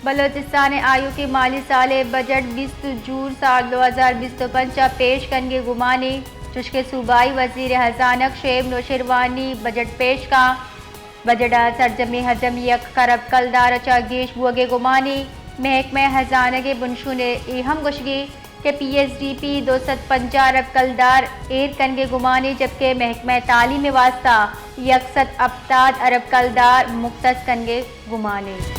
بلوچستان ء آیوکیں مالی سال ء بجٹ بیست جون سال دو ہزار بیست ء پنچ ء پیش کنگ ء گمان انت، چوشکہ صوبائی وزیر ہزانگ شعیب نوشیروانی بجٹ پیش کنت۔ بجٹ ء سرجمیں حجم یک کرب کلدار ء چہ گیش بوگ ء گمان انت۔ محکمہ ہزانگ ء بنشون ء اے ہم گوشگ انت کہ پی ایس ڈی پی دو سد پنجاہ ارب کلدار ایر کنگ ء گمان انت، جبکہ محکمہ تعلیم ء واستہ یک سد ہپتاد ارب کلدار مختص کنگ ء گمان انت۔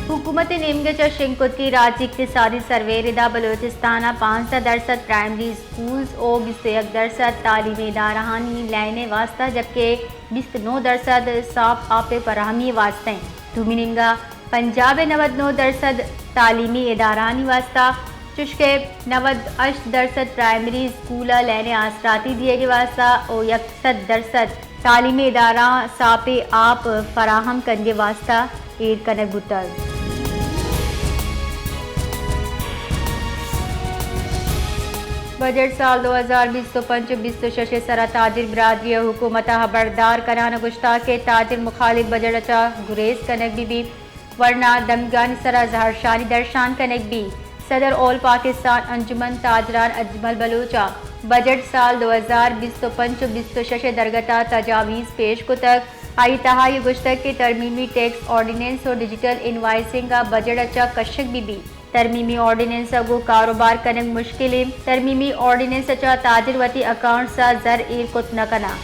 حکومت ء نیمگ ء چہ شنگ کتگیں راجی اقتصادی سروے ء ردا بلوچستان ء پانزدہ درسد پرائمری اسکولز و بیست و یک درسد تعلیمی ادارہانی لین ء واستہ، جبکہ بیست و نو درسد ساپ آپ ء فراہمی ء واستہ انت۔ دومی نیمگا پنجاب ء نود نو درسد تعلیمی ادارہانی واستہ، چوشکہ نود ہشت درسد پرائمری اسکول ء لین ء آسراتی دیگ ء واستہ و یک سد درسد تعلیمی ادارہاں ساپیں آپ فراہم کنگ ء واستہ ایر کنگ بوتگ۔ بجٹ سال دو ہزار بیست و پنچ و بیست و شش ء سرا تاجر برادری ء حکومت ء ہبردار کنان ء گوشتگ کہ تاجر مخالف بجٹ ء چہ گریز کنگ بہ بیت، ورنا دمگانی سرا زہرشانی درشان کنگ بیت۔ صدر آل پاکستان انجمن تاجران اجمل بلوچ ء بجٹ سال دو ہزار بیست و پنچ و بیست و شش ء درگت ء تجاویز پیش کتگ۔ آئی ء تہا اے گوشتگ کہ ترمیمی ٹیکس آرڈیننس و ڈیجیٹل انوائسنگ ء بجٹ ء چہ کشگ بہ بیت۔ ترمیمی آرڈیننس ء گوں کاروبار کنگ مشکل انت۔ ترمیمی آرڈیننس ء چہ تاجر وتی اکاؤنٹس ء زر ایر کت نہ کناں۔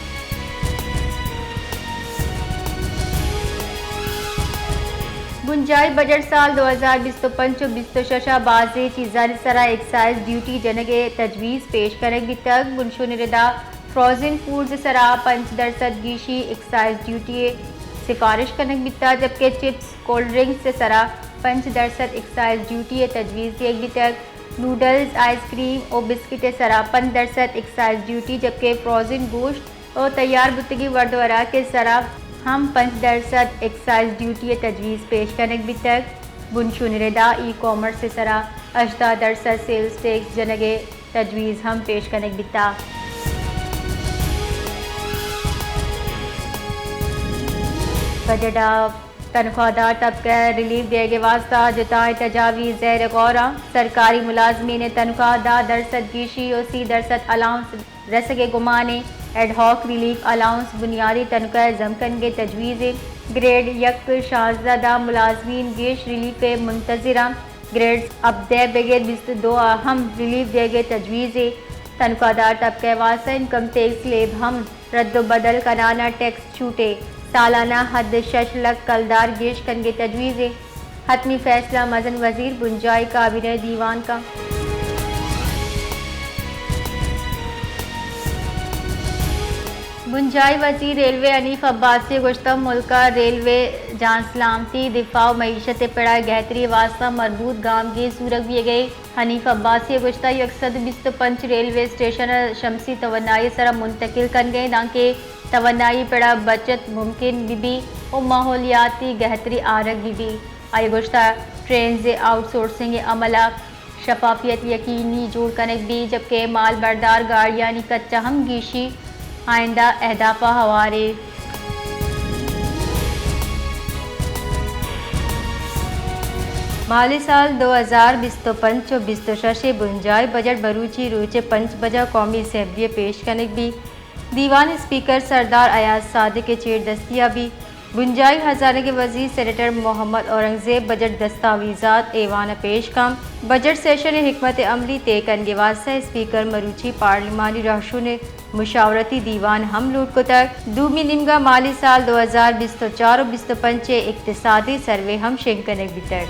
بنجاہی بجٹ سال دو ہزار بیست و پنچ و بیست و شش ء بازیں چیزانی سرا ایکسائز ڈیوٹی جنگ ء تجویز پیش کنگ بیتگ۔ بنشون ء ردا فروزن فوڈز ء سرا پنچ درسد گیشی ایکسائز ڈیوٹی ء سفارش کنگ بیتگ، جبکہ چپس، کولڈ ڈرنکس ء سرا پنچ درسد ایکسائز ڈیوٹی ء تجویز دیگ بیتگ۔ نوڈلز، آئس کریم و بسکٹ ء سرا پنچ درسد ایکسائز ڈیوٹی، جبکہ فروزن گوشت و تیار بوتگیں ورد و وراک ء سرا ہم پنچ درسد ایکسائز ڈیوٹی ء تجویز پیش کنگ بیتگ۔ بنشون ء ردا ای کامرس ء سرا ہژدہ درسد سیلز ٹیکس جنگ ء تجویز ہم پیش کنگ بیتگ۔ بجٹ ء تنخواہ دار طبقہ ء ریلیف دیگ ء واستہ جتائیں تجاویز زیر غور انت۔ سرکاری ملازمین ء تنخواہ دہ درسد گیشی و سی درسد الاؤنس رسگ ء گمان انت۔ ایڈ ہاک ریلیف الاؤنس بنیادی تنخواہ ء ضم کنگ ء تجویز انت۔ گریڈ یک شانزدہ ء ملازمین گیش ریلیف ء منتظر انت۔ گریڈز ہبدہ بگر بیست و دو ء ہم ریلیف دیگ ء تجویز انت۔ تنخواہ دار طبقہ ء واستہ انکم ٹیکس سلیب ہم رد و بدل کنان ء ٹیکس چھوٹ ء سالانہ حد شش لکھ کلدار گیش کنگ ء تجویز انت۔ حتمی فیصلہ مزن وزیر بنجاہی کابینہ ء دیوان کنت۔ بنجاہی وزیر ریلوے حنیف عباسی ء گوشتگ، ملک ء ریلوے جان سلامتی، دفاع و معیشت ء پڑ ء گہتری ء واستہ مربوط گامگیج زورگ بیگ ء انت۔ حنیف عباسی ء گوشتگ، یک سد بیست و پنچ ریلوے اسٹیشن ء شمسی توانائی ء سرا منتقل کنگ ء انت، دانکہ توانائی پڑ ء بچت ممکن بہ بیت و ماحولیاتی گہتری آرگ بہ بیت۔ آئی ء گوشتگ، ٹرینز ء آؤٹ سورسنگ ء عمل ء شفافیت یقینی جوڑ کنگ بیت، جبکہ مال بردار گاڑیانی کچ ء ہم گیشی آئندہ اہداف ء ہوار انت۔ مالی سال دو ہزار بیست و پنچ و بیست و شش ء بنجاہی بجٹ مروچی روچ ء پنچ بجہ قومی اسمبلی ء پیش کنگ بیت۔ دیوان اسپیکر سردار ایاز صادق ء چیر دستی ء بیت۔ بنجاہی ہزانگ ء وزیر سینیٹر محمد اورنگزیب بجٹ دستاویزات ایوان ء پیش کنت۔ بجٹ سیشن ء حکمت عملی طے کنگ ء واستہ اسپیکر مروچی پارلیمانی رہشون ء مشاورتی دیوان ہم لوٹ کتگ۔ دومی نیمگا مالی سال دو ہزار بیست و چار و بیست و پنچ ء اقتصادی سروے ہم شنگ کنگ بیتگ۔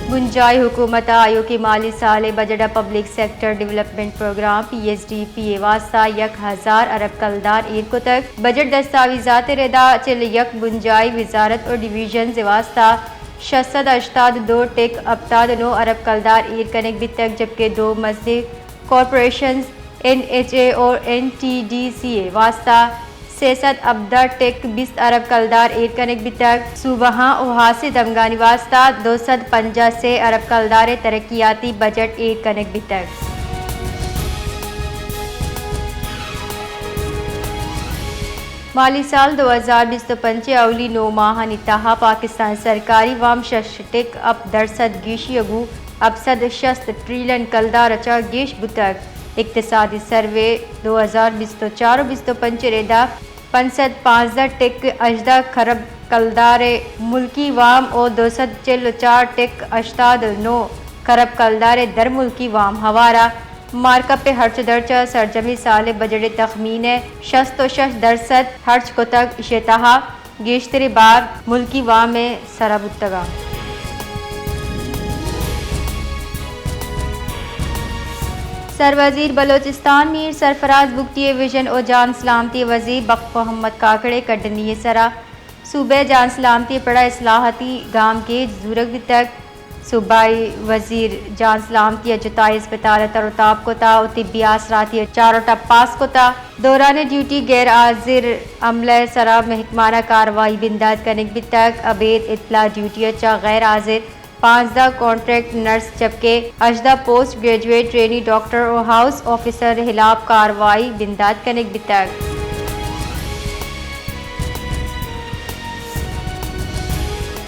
بنجاہی حکومت ء آیوکیں مالی سال ء بجٹ ء public sector development programme, P S D P, ء واستہ یک ہزار ارب کلدار ایر کتگ۔ بجٹ دستاویزات ء ردا چل یک بنجاہی وزارت و ڈویژنز ء واستہ شش سد ہشتاد دو ٹک ہپتاد نو ارب کلدار ایر کنگ بیتگ، جبکہ دو مزنیں کارپوریشنز، این ایچ اے اور این ٹی ڈی سی ء واستہ سئے سد ہبدہ ٹک بیست ارب کلدار ایر کنگ بیتگ۔ صوبہاں و ہاسیں دمگانی واستہ دو سد پنجاہ سے ارب کلدار ء ترقیاتی بجٹ ایر کنگ بیتگ۔ مالی سال دو ہزار بیست و پنچ ء اولی نو ماہانی تہا پاکستان ء سرکاری وام شش ٹک ہپت درسد گیشی ء گوں ہپت سد شست ٹریلین کلدار ء چہ گیش بوتگ۔ اقتصادی سروے دو ہزار بیست و چار و بیست و پنچ ء ردا پنچ سد پانزدہ ٹک ہژدہ کھرب کلدار ء ملکی وام و دو سد چل و چار ٹک ہشتاد و نو کھرب کلدار ء درملکی وام ہوار ء مارک اپ ء ہرچ درچ ء سرجمی سال ء بجٹ ء تخمین ء شست و شش درسد ہرچ کتگ، ایشی ء تہا گیشتریں بار ملکی وام ء سرا بوتگ ء۔ سروزیر بلوچستان میر سرفراز بگٹی ء ویژن و جان سلامتی ء وزیر بخت محمد کاکڑ ء کڈنی ء سرا صوبہ ء جان سلامتی ء پڑ ء اصلاحاتی گامگیج زورگ بیتگ۔ صوبائی وزیر جان سلامتی ء جتائی اسپتال ء تر و تاب کتا و طبی آسراتی ء چارٹ ء پاس کتا۔ دوران ڈیوٹی غیر حاضر عملہ ء سرا محکمانہ کاروائی بندات کنگ بیتگ۔ ابید اطلاع ڈیوٹی ء چہ غیر حاضر پانزدہ کانٹریکٹ نرس جبکہ ہژدہ پوسٹ گریجویٹ ٹرینی ڈاکٹر و ہاؤس آفیسر ہلاپ کاروائی بندات کنگ بیتگ۔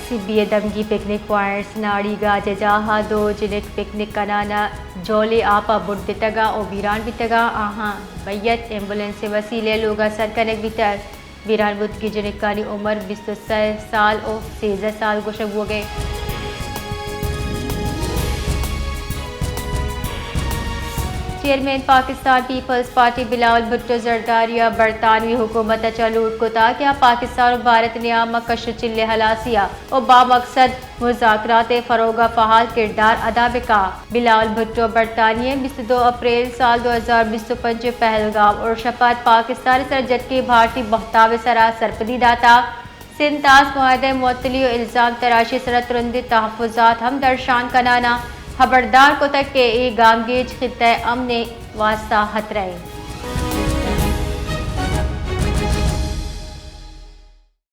سبی ء دمگی پکنک پوائنٹس ناڑی گاججاہ ء دو جنک پکنک کنان ء جولے آپ ء بڈتگاں و بیران بیتگاں، آہاں بیت ایمبولینس ء وسیلہ ء لوگ ء سر کنگ بیتگ۔ بیران بوتگیں جنکانی عمر بیست و سئے سال و سیزدہ سال گوشگ بوگ ء۔ چیئرمین پاکستان پیپلز پارٹی بلاول بھٹو زرداری ء برطانوی حکومت ء چہ لوٹ کتا کہ آ پاکستان و بھارت نیام ء کش و چل ء ہلاسی ء و بامقصد مذاکرات ء فروغ ء فعال کردار ادا بکا۔ بلاول بھٹو برطانیہ ء بیست و دو اپریل سال دو ہزار بیست و پنچ ء پہلگام اور شپات پاکستان ء سر جتکیں بھارتی بہتاو ء سرا سرپدی داتا۔ سندھ طاس معاہدہ ء معطلی و الزام تراشی ء سرا ترندیں تحفظات ہم درشان کنانا ہبردار کتگ کہ اے گامگیج خطہ ء امن ء واستا خطرہ ء۔